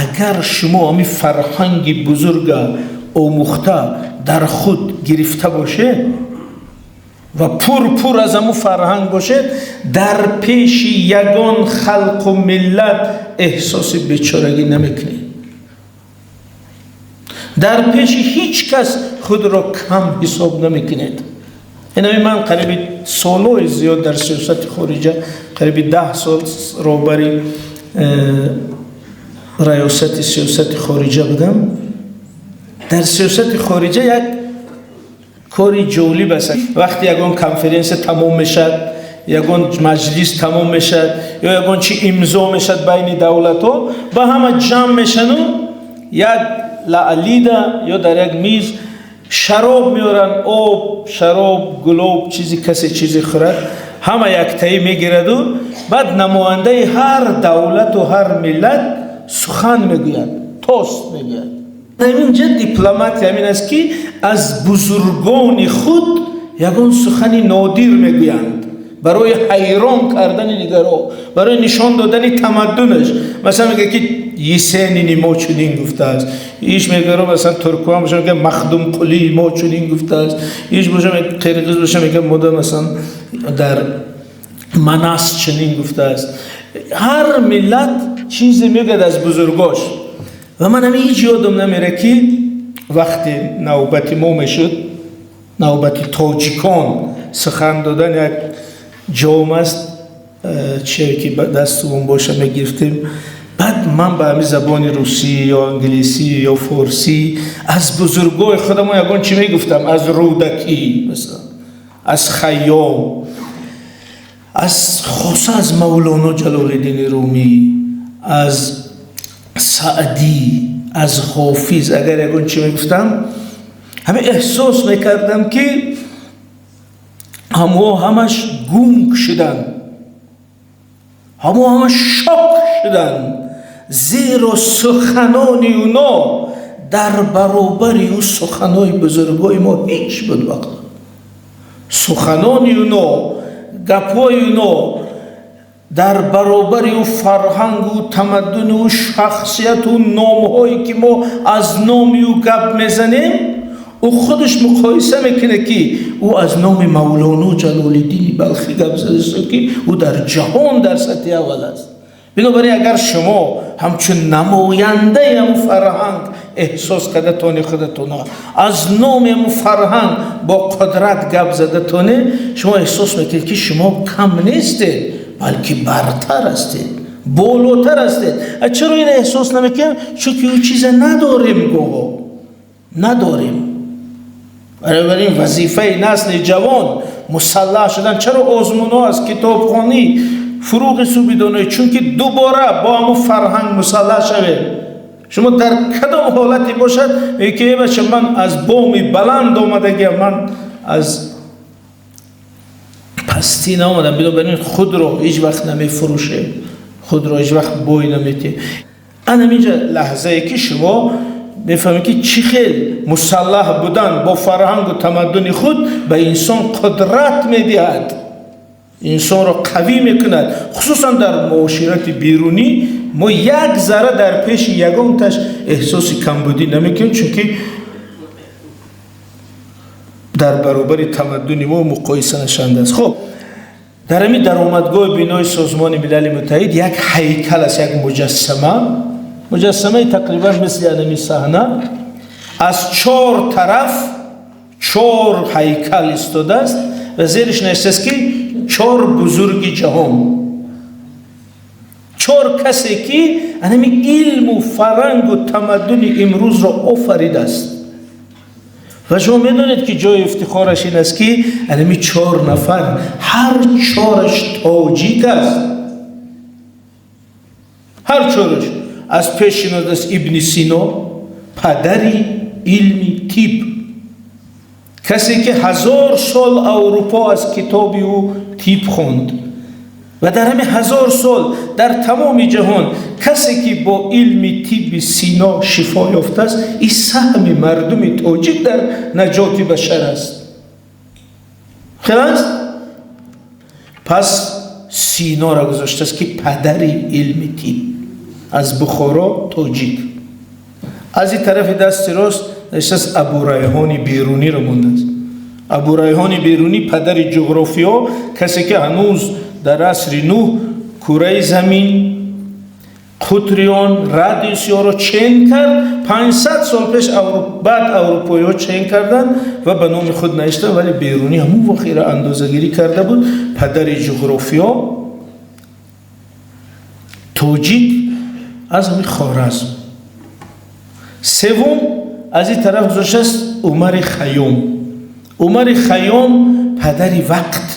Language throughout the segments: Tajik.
Агар шумо ҳамин фарҳанги бузурга омӯхта, дар худ гирифта бошед ва пур-пур аз ҳамун фарҳанг бошед, дар пеши ягон халқу миллат эҳсоси бечорагӣ намекунед, дар пеши ҳеҷ кас худро кам ҳисоб намекунед. Инами ман қариби солҳои зиёд дар сиёсати хориҷа, қариби 10 сол роҳбари раёсати сиёсати хориҷа будам. Дар сиёсати хориҷа як кори ҷолиб аст. Вақте ягон конференсия тамом мешавад, ягон маҷлис тамом мешавад ё ягон чи имзо мешавад байни давлатҳо, ба ҳама ҷамъ мешану як лаълида ё дар як миз шароб меоранд, об, шароб, гулоб, чизи, касе чизе хӯрад, ҳама яктаӣ мегираду баъд намояндаи ҳар давлату ҳар миллат сухан мегӯяд, тост мегӯяд. Ҳаминҷа дипломатия ҳамин аст, ки аз бузургони худ ягон сухани нодир мегӯянд барои ҳайрон кардани дигарҳо, барои нишон додани тамаддунаш. Масалан, мегӯяд, ки Есенини мо чунин гуфтааст, иш мегӯяд, масалан, туркуам боша, мегӯяд, Махдумкулии мо чунин гуфтааст, иш боша, қирғиз боша, мегӯяд, мода, масалан, дар Манас чунин гуфтааст. Ҳар миллат чизе мегӯяд аз бузургош. Ва ман ҳами ҳеҷ ёдам намера, ки вақте навбати мо мешуд, навбати тоҷикон сухан додан, як ҷом аст, чие ки дастумон боша, мегирифтем. Баъд ман ба ҳамин забони русӣ ё англисӣ ё форсӣ аз бузургои худамо ягон чӣ мегуфтам, аз Рӯдакӣ, масалан, аз Хайём, аз хоса аз Мавлоно Ҷалолиддини Румӣ, аз Саъдӣ, аз Ҳофиз агар ягон чӣ мегуфтам, ҳамин эҳсос мекардам, ки ҳамо ҳамаш гунг шуданд, ҳамо ҳамаш шок шуданд, зеро суханони уно дар баробари ӯ суханои бузургои мо ҳеҷ буд. Вақт суханони уно, гапҳои уно дар баробари ӯ фарҳангу тамаддуну шахсияту номҳое, ки мо аз номи ӯ гап мезанем, ӯ худаш муқоиса мекунад, ки ӯ аз номи Мавлоно Ҷалолиддини Балхӣ гап задааст, ки ӯ дар ҷаҳон дар сатҳи аввал аст. Бинобар ин, агар шумо ҳамчун намояндаи ҳамун фарҳанг эҳсос карда тоне худатона, аз номи ҳамун фарҳанг бо қудрат гап зада тоне, шумо эҳсос мекунед, ки шумо кам нестед, балки бартар ҳастед, болотар ҳастед. Чаро ин эҳсос намекунем? Чунки ӯ чиза надорем, гоҳо надорем. Баробар ин, вазифаи насли ҷавон мусаллаҳ шудан. Чаро озмунҳо аз китобхонӣ, фуруғи субҳи доноӣ? Чунки дубора бо ҳамун фарҳанг мусаллаҳ шавед. Шумо дар кадом ҳолате бошад, мегӯед, ки бача, ман аз боми баланд омадагиам, ман аз пастӣ наомадам. Бинобар ин, худро ҳеҷ вақт намефурӯшем, худро ҳеҷ вақт бой наметиҳем. Анаминҷа лаҳзае, ки шумо мефаҳмед, ки чӣ хел мусаллаҳ будан бо фарҳангу тамаддуни худ ба инсон қудрат медиҳад, инсонро қавӣ мекунад, хусусан дар муоширати берунӣ. Мо як зарра дар пеши ягонташ эҳсоси камбудӣ намекунем, чунки дар баробари тамаддуни мо муқоиса нашаванда аст. Хуб, дар ҳамин даромадгоҳи бинои Созмони Милали Муттаҳид як ҳайкал аст, як муҷассама, муҷассамаи тақрибан мисли анами саҳна. Аз чор тараф чор ҳайкал истодааст ва зериш навиштааст, ки чор бузурги ҷаҳон, чор касе, ки анами илму фарҳангу тамаддуни имрӯзро офаридааст. Ва шумо медонед, ки ҷои ифтихораш ин аст, ки анами чор нафар ҳар чораш тоҷик аст, ҳар чораш. Аз пеш шинодааст Ибни Сино, падари илми тиб, касе, ки 1000 сол Аврупо аз китоби ӯ тиб хонд ва дар ҳамин 1000 сол дар тамоми ҷаҳон касе, ки бо илми тибби Сино шифо ёфтааст, ин саҳми мардуми тоҷик дар наҷоти башар аст. Хел аст. Пас Синоро гузоштааст, ки падари илми тиб. аз Бухоро, тоҷик. Аз ин тарафи дасти рост навиштааст, Абурайҳони Беруниро мондааст. Абурайҳони Берунӣ, падари ҷуғрофиё, касе ки ҳанӯз дар асри нӯҳ кураи замин, қутри он, радиуси онро чен кард. 500 сол пеш баъд аврупоиҳо чен карданд ва ба номи худ навиштанд, вале Берунӣ ҳамун вақт андозагирӣ карда буд. Падари ҷуғрофиё, тоҷик аз ҳамин Хоразм. Севум, аз ин тараф гузоштааст Умари Хайём. Умари Хайём, падари вақт.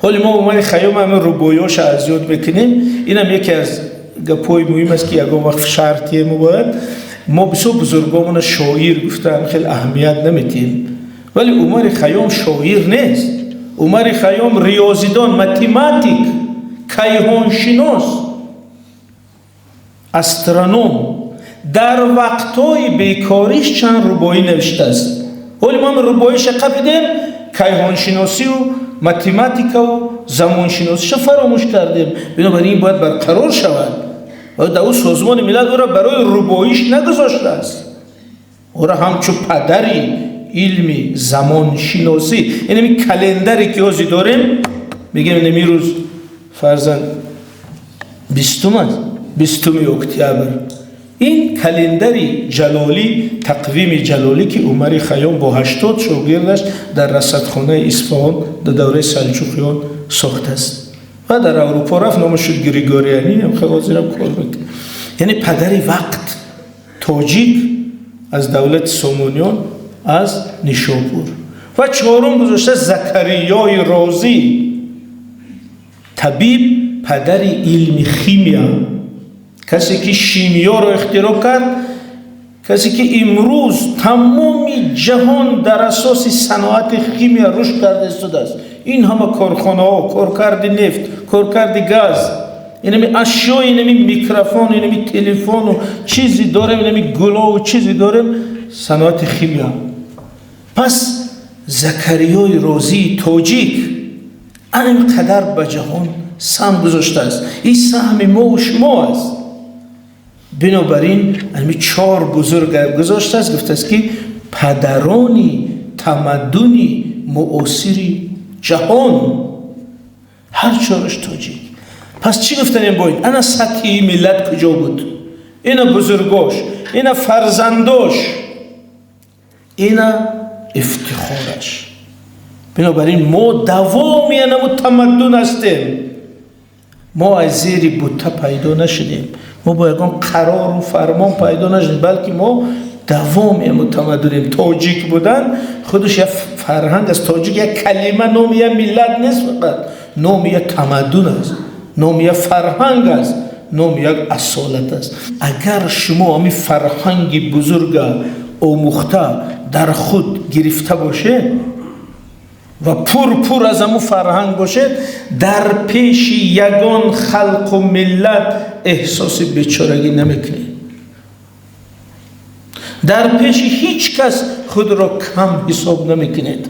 Ҳоли мо Умари Хайём ҳамин рубоиёша аз ёд мекунем. Инам яке аз гапҳои муҳим аст, ки ягон вақт шартие мо бояд. Мо бисёр бузургомона шоир гуфтаам хеле аҳамият наметиҳем, вале Умари Хайём шоир нест. Умари Хайём риёзидон, математик, кайҳоншинос, астроном. Дар вақтҳои бекориш чанд рубоӣ навиштааст. Ҳоли мо рубоиша қапидем, кайҳоншиносию математикаву замоншиносиша фаромӯш кардем. Бинобар ин бояд барқарор шавад. Дар ӯ Созмони Милал ӯро барои рубоиш нагузоштааст, ӯро ҳамчун падари илми замоншиносӣ. Инами календаре ки ҳозир дорем, мегӯем, инами рӯз, фарзан, 20-ум аст, 20 октябр. Ин календари ҷалолӣ, тақвими ҷалолӣ, ки Умари Хайём бо 80 шогирдаш дар расадхонаи Исфаҳон дар давраи Салҷуқиён сохтааст ва дар Аврупо рафт, номаш шуд Григорианӣ, ҳозирам кор мекунад. Яъне падари вақт, тоҷик, аз давлати Сомониён, аз Нишопур. Ва чорум гузошта Закариёи Розӣ, табиб, падари илми химия, касе ки шимиёро ихтироъ кард, касе ки имрӯз тамоми ҷаҳон дар асоси саноати химия рушд карда истодааст. Ин ҳама корхонаҳо, коркарди нефт, коркарди газ, инами ашё, инами микрофон, инами телефону чизи дорем, инами гулову чизи дорем, саноати химия. Пас Закариёи Розии тоҷик ан қадар ба ҷаҳон саҳм гузоштааст. Ин саҳми мову шумо аст. Бинобар ин ами чор бузург гузоштааст, гуфтааст, ки падарони тамаддуни муосири ҷаҳон, ҳар чораш тоҷик. Пас чӣ гуфтанем бо ин? Ана сатҳи миллат куҷо буд, ина бузургош, ина фарзандош, ина ифтихораш. Бинобар ин мо давоми анаму тамаддун ҳастем. Мо аз зери бута пайдо нашудем, мо бо ягон қарору фармон пайдо нашудем, балки мо давоми аму тамаддунем. Тоҷик будан худаш як фарҳанг аст. Тоҷик як калима, номи як миллат нест фақат, номи як тамаддун аст, номи як фарҳанг аст, номи як асолат аст. Агар шумо ҳамин фарҳанги бузурга омӯхта, дар худ гирифта бошед ва пур-пур аз ҳамун фарҳанг бошед, дар пеши ягон халқу миллат эҳсоси бечорагӣ намекунед, дар пеши ҳеҷ кас худро кам ҳисоб намекунед.